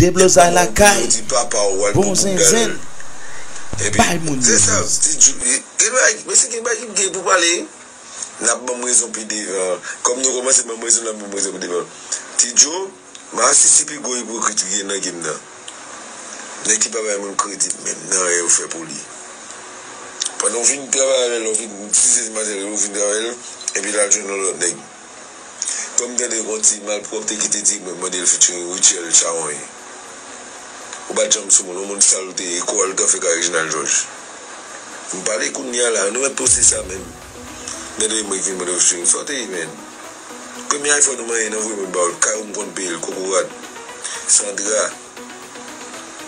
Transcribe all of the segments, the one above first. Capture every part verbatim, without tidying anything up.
Deblozay lakay. Bon zenzenn. Bay moun yo. Ti Djou, gen bagay, mesye, gen bagay ki gen pou pale. N ap ban m rezon pi devan. Kòm nou kòmanse ban m rezon, n ap ban m rezon pi devan. Ti Djou, Masisi pi gwo ipokrit ki gen nan game nan. Nèg ki pa bay moun kredi menm nan anyen yo fè pou li. Pandan w fin travay avè l, w fin, sis èd maten, w fin travay avè l, epi l al jwenn yon lòt nèg. Kòm m tande yon ti malpwòpte ki te di mwen mande l featuring Rutshelle Chawony. Ou pa t janm sou moun, yon moun sal ou te ye, kou a l t ap fè ka Reginald Georges. M pale kounye a la, nou mèt poste sa menm. Gade mwen ki vin mande w featuring, sa w te ye, menn. Premye iPhone ou manyen nan voye mwen ba w l, kay ou m konn peye l, kokorat. Sandra.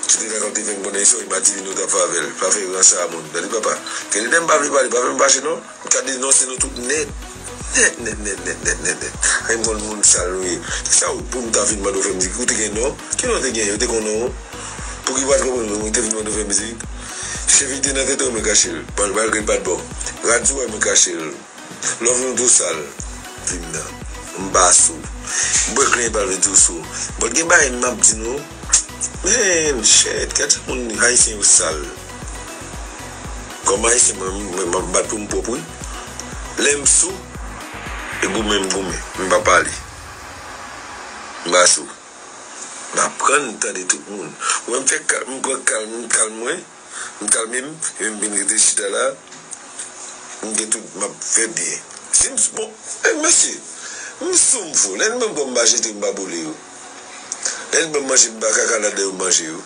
Ti te la k ap te fè m konnen sa, e Madivin ou t ap fè avè l. Pa fè rans a moun. Tande papa. Gen de lè m pa vle pale, pa fè m fache non. M ka denonse nou tout nèt. Nèt, nèt, nèt, nèt, nèt, nèt, nèt. Ay, m konn moun sal nou ye. Se sa w pou m ta vin mande w fè mizik. Ou te gen non? Ki non w te gen? Yo te konn non w? Pou ki w pa t konprann mwen, mwen te vin mande w fè mizik? Cheve te nan tèt ou, mwen kache l. Mal-, malgre l pa t bon. Rad sou wè mwen kache l. Love nou tou sal. Vim nan. M pa sou. M bwè grenn pa vle di w sou. But gen bagay m ap di nou. Men, shit, gad jan moun ayisyen yo sal. Kòm ayisyen, mwen, mwen, mwen, m ap bat pou m pwòp, wi. Lè m sou, e goumen m goumen. M pa pale. M pa sou. M aprann tande tout moun. Ou wè m fè kal-, m pran kal-, m kalm mwen. M kalme m, epi m vin rete chita la, m gen tout, m ap fè byen. Si m, bon, e mesye, m sou m fou. Lè n ban m bò, m pa jete, m pa boule yo. Lè n ban m manje, m pa kaka ladan yo, m manje yo.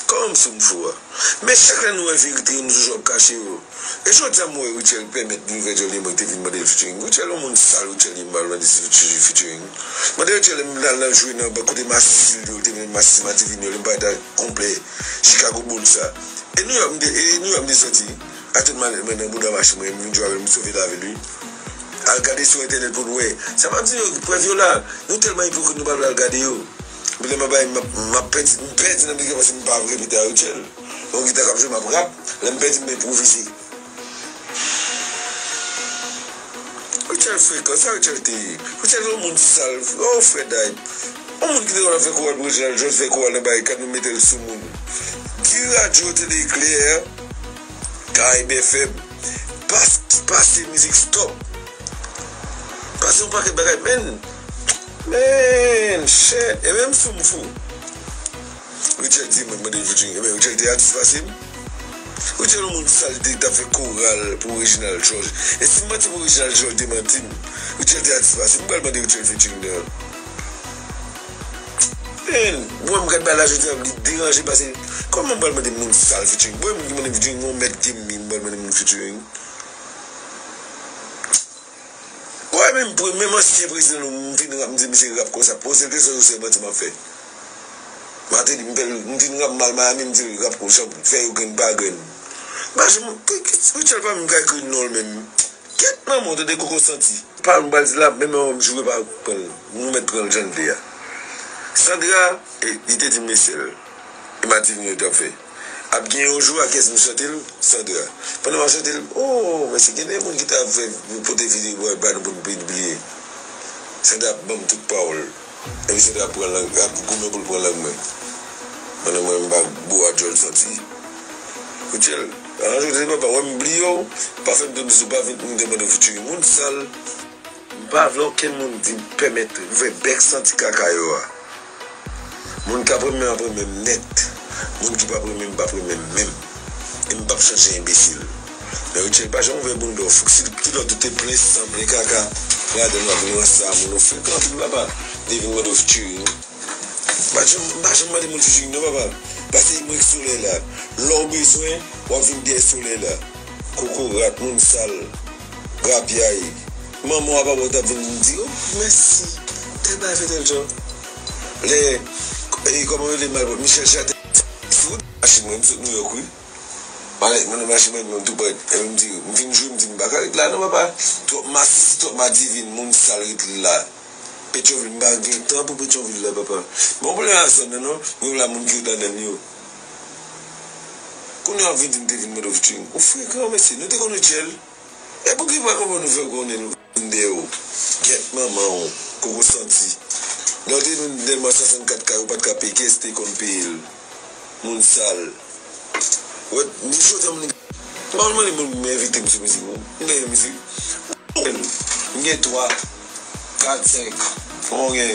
Kòman m sou m fou a? Men chak lè nou wè verite yo, nou toujou ap kache yo. E jodi a, m wè Rutshelle pèmèt nouvèl jòl li, mwen te vin mande l featuring. Rutshelle, yon moun sal, Rutshelle, li mal mande featuring. Mande Rutshelle, m al nan jwe nan kote Masisi l yo, te mennen Masisi Madivin yo, li m pa ta konplè. Chicago Bulls sa. E New York m te, e New York m te soti. A tout malè mwen nan bouda machin mwen, m vin jwe avè l, m sove lavi l, wi. Al gade sou entènèt pou n wè. Sa m ap di yo, prèv yo la. Nou tèlman ipokrit, nou pa vle al gade yo. Epi lè m ap bay, m ap, m ap pèdi, m pèdi nan mizik la paske m pa repete a Rutshelle. Yon gita k ap jwe, m ap rap. Lè m pèdi, m enpwovize. Rutshelle frekan, sa Rutshelle te ye? Rutshelle yon moun sal, oh, frè Dayip. Yon moun ki te konn ap fè koral pou Reginald Georges, fè koral nan bagay, gad nou mete l sou moun. Di radyo Tele Eklè, Caraïbes F M, pas-, pase mizik stop. Pase yon pakèt bagay, men, men, shit, e menm sou m fou. Rutshelle di mwen mande l featuring. Ebyen, Rutshelle te atis pase m. Rutshelle yon moun sal, li te t ap fè koral pou Reginald Georges. E si m manti pou Reginald Georges, li te manti m. Rutshelle te atis pase m. M pral mande Rutshelle featuring nan. Men, mwen, m gad bagay la jodi a, li deranje pase. Kòman m pral mande moun sal featuring? Mwen, moun ki mande m featuring, yon mèt game mi, m pral mande moun featuring. Wè, menm pre-, menm ansyen prezidan nou, m fin rap, m di misye rap konsa. Poze l kesyon, se manti m ap fè. Martelly, m fè l, m fin rap m al Miami, m di l rap konsa, fè yo grenn pa grenn. M pa janm, ki, ki, Rutshelle pa menm ka ekri non l menm. Kèt manman w, tande koko santi. Pa m pral di la, menm yon jou pa pran l. Nou mèt pran l jan l vle a. Sandra, e, li te di m mesye l. E Madivin yo t ap fè. Ap gen yon jou a kiyès m chante l? Sandra. Pandan m ap chante l, oh, mesye, gen de moun ki ta fè pote videyo ba nou pou n pibliye. Sandra ap ban m tout pawòl. Epi Sandra ap pran lang, ap goumen pou l pran lang mwen. Pandan mwen, m pa bo a djòl santi. Rutshelle, an jodi papa, wè m bliye w, pa fè m tounen sou, pa vin m te mande w featuring moun sal. M pa vle okenn moun vin pèmèt ouvè bèk santi kaka yo a. Moun k ap renmen m ap renmen m nèt. Moun ki p ap renmen m p ap renmen m menm. E m p ap chanje enbesil. Men Rutshelle pa janm ouvè boul dò. Fouk si kilòt ou te plen san, plen kaka, ladan l w ap vin ranse a moun. Ou frekan anpil papa. Li vin mande w featuring. M pa janm, m pa janm mande moun featuring non papa. Pase mwen k solèy la. Lè w bezwen, w ap vin dèyè solèy la. Kokorat, moun sal, grapyay. Manman w a papa w t ap vin di, oh, mèsi, tèl bagay fè tèl jan. Lè, e, kòman yo rele malpwòp, Michel Chate. Si w machin mwen, m sot Nouyòk, wi. M ale, m nan machin mwen, mwen tou prèt. Epi m di, m fin jwe, m di, m pa ka ret la non, papa. Twòp masisi, twòp madivin, moun sal ret la. Petyonvil, m pa gen tan pou Petyonvil la, papa. Bon, pwoblèm a zòn nan, non. Mwen la, moun ki ret ladan l yo. Kounye a w ap vin di m te vin mande w featuring. Ou frekan, mesye. Nou te konn Rutshelle. E pou ki pa konprann nou fè konnen nou vin dèyè w? Gyèt manman w, koko santi. Lè w te jwenn Dèlma swasannkat ka, ou pa t ka peye, kiyès te konn peye l? Moun sal. Wè, ni jodi a moun. M pa konn mande moun m envite m sou mizik, non. M gen mizik. M gen twa, kat, senk. Fò w gen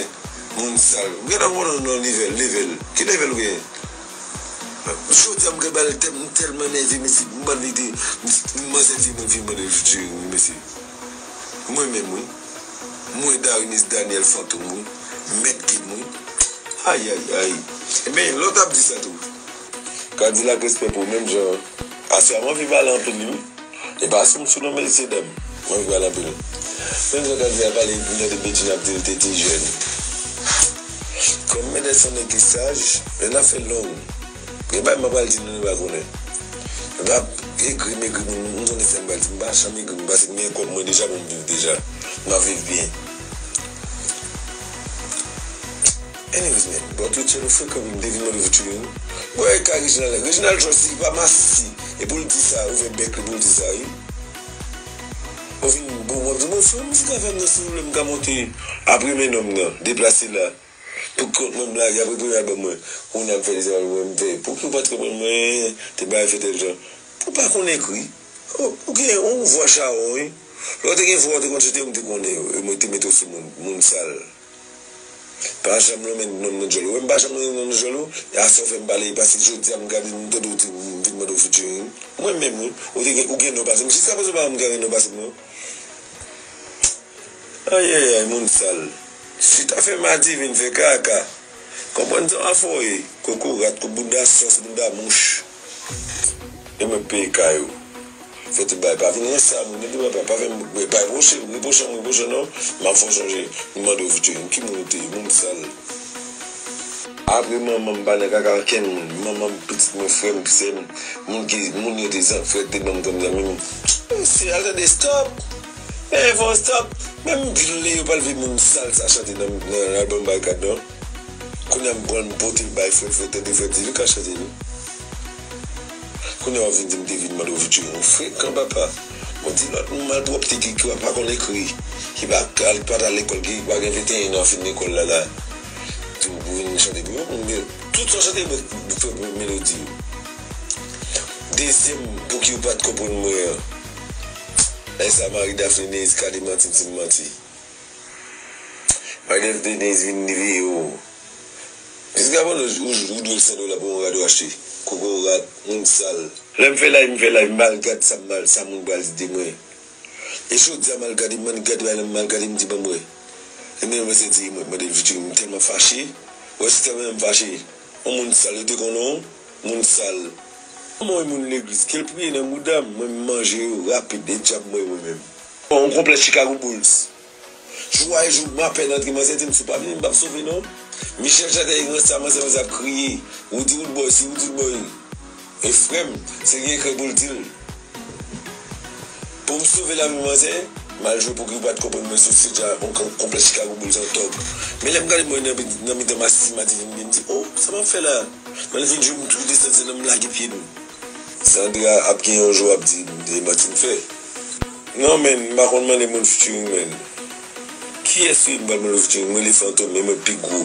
moun sal. M gen nan moun nan level, level. Ki level ou gen? Jodi a m gen bal tèm, m tèlman nève, mesye, m ban li de, m manzè vye mwen vye mande l featuring, wi, mesye. Mwen menm, wi. Mwen, Darinis Daniel Fantom, wi. Mèt game, wi. Ay, ay, ay. Ebyen, lòt ap di sa tou. Kadilak, respè pou ou, menm jan. Aswè a, m anvi pale anpil, wi. E pa sou m sou non, mesye dam. Mwen anvi pale anpil. Menm jan Kadilak pale, m tande Bedjine ap di l te ti jèn. Kòm Mendès se yon nèg ki saj, lè n ap fè long. Gen bagay m ap pral di nou, nou pa konnen. Nou pa egri m egri moun, m konnen sa m pral di. M pa janm egri moun, paske m gen kòb mwen deja pou m viv deja. M ap viv byen. Anyways, man, but you tell frekan m te vin mande featuring. Bò e ka Reginald la. Reginald Jones, li pa masisi. E pou l di sa, ouvè bèk li pou l di sa, wi. Ou vin bon, w ap di, "Bon, frè m, si ka fè m nan, silvouplè, m ka monte apre men nonm nan, deplase la." Pou kont mwen, m lage apre premye albòm mwen. Kounye a m fè dezyèm albòm mwen, m fè. Pouki w pa t konprann mwen, te bay fè tèl jan. Ou pa konn ekri. Ou, ou gen yon vwa chawon, wi. Lè w te gen vwa, w te konn chante, m te konnen, e mwen te mete w sou moun, moun sal. Pa janm lonmen non m nan djòl ou. Wè m pa janm lonmen non m nan djòl ou. E aswè w fè m pale, e paske jodi a m gade, m tande w di, m vin mande w featuring. Mwen menm, wi. Ou te gen, ou gen non pase m. Jiska prezan, pa moun ki gen non pase m, non. Ayayay, moun sal. Si ta fè madi vin fè kaka. Konprann sa w a fè w ye. Kokorat, kou bounda sòs, bounda mouch. E mwen peye kay ou. Fè tout bagay. Pa vin rense a moun, epi papa, pa fè m, pa repwoche, repwoche m, repwoche non. M ap fè w sonje. M mande w featuring. Ki moun ou te ye? Moun sal. Apre manman m pa nan kaka ankenn moun. Manman m, pitit mwen, frè m, sè m, moun ki, moun yo te zan, frè te ban m kòm zanmi m. Mesye, al tande stop! Men fò stop! Menm vin lè yo pa leve moun sal sa chante nan, nan albòm Barikad non. Kounye a m pran l, m pote l bay frè, frè tande, frè di li ka chante wi. Kounye a w ap vin di m te vin mande w featuring. Ou frekan papa. Mwen di lòt moun malpwòpte ki, ki pa konn ekri, ki pa al, pa t al lekòl, ki pa gen venteyen an fin lekòl la la. Di w pou vin chante pou yo, moun gen tout sa w chante mwen fè melodi yo. Dezyèm, pouki w pa t konprann mwen an? Lè sa Marie Daphné Denise ka demanti m si m manti. Marie Daphné Denise vin rive yo. Jiska pandan ou, ou dwe l san dola pou yon rad ou achte. Kokorat, moun sal. Lè m fè live, m fè live, m al gad sa m al, sa moun pral di de mwen. E jodi a m al gade, m al gade, m al gade, m di ban m wè. E mwen se di mwen, mande l featuring, m tèlman fache. Wè si tèlman m fache. Yon moun sal, yo te konnen w, moun sal. Mwen moun legliz, ke l priye nan mouda m, mwen m manje yo rapid, e djab mwen mwen menm. Yon konplèks Chicago Bulls. Jou a e jou, m apèn antre, manzè di m, "Si w pa vini, m p ap sove non." Michel Chantay ranse a manzè, manzè ap kriye. Woody Woodboy, si Woody Woodboy. E frè m, se li gen krè pou l di l. Pou m sove lavi manzè, m al jwe pou ki w pa t konprann mwen sou stage a, yon kon-, konplèks Chicago Bulls an top. Men lè m gade mwen nan, nan mitan m asiz, m a di vin byen, m di, "Oh, sa m ap fè la?" Mwen vin jwe, m tou desann sèn nan, m lage pye m. Sandra ap gen yon jou ap di, "De manti m fè." Non, men, m pa konn mande moun featuring, men. Kiyès wi m pral mande featuring? Mwen le Fantom, men mwen pi gwo.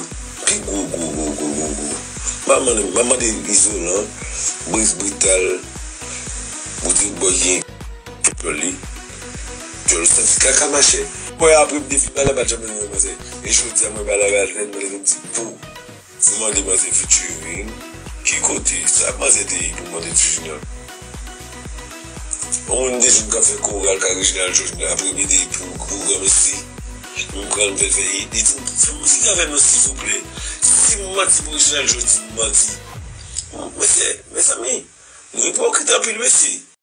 Pi gwo, gwo, gwo, gwo, gwo, gwo. M ap mande, m ap mande Izolan, Briz Brital, Woodrow Boy gen djòl li. Djòl santi kaka machè. Mwen apre m te fin pale a pa t janm jwenn manzè. E jodi a mwen pale a pa t jwenn, mwen leve m di pou. Mwen mande manzè featuring. Ki kote? Sa manzè te ye pou mande featuring nan? Yon moun te di m k ap fè koral ka Reginald George nan apre midi pou, pou granmesi. M pran l, m fè l fè hit. Li di m, "Fè m mizik avè nou, silvouplè." Si m manti pou Reginald George, di m manti. Mesye, mezanmi, nou ipokrit anpil, mesye.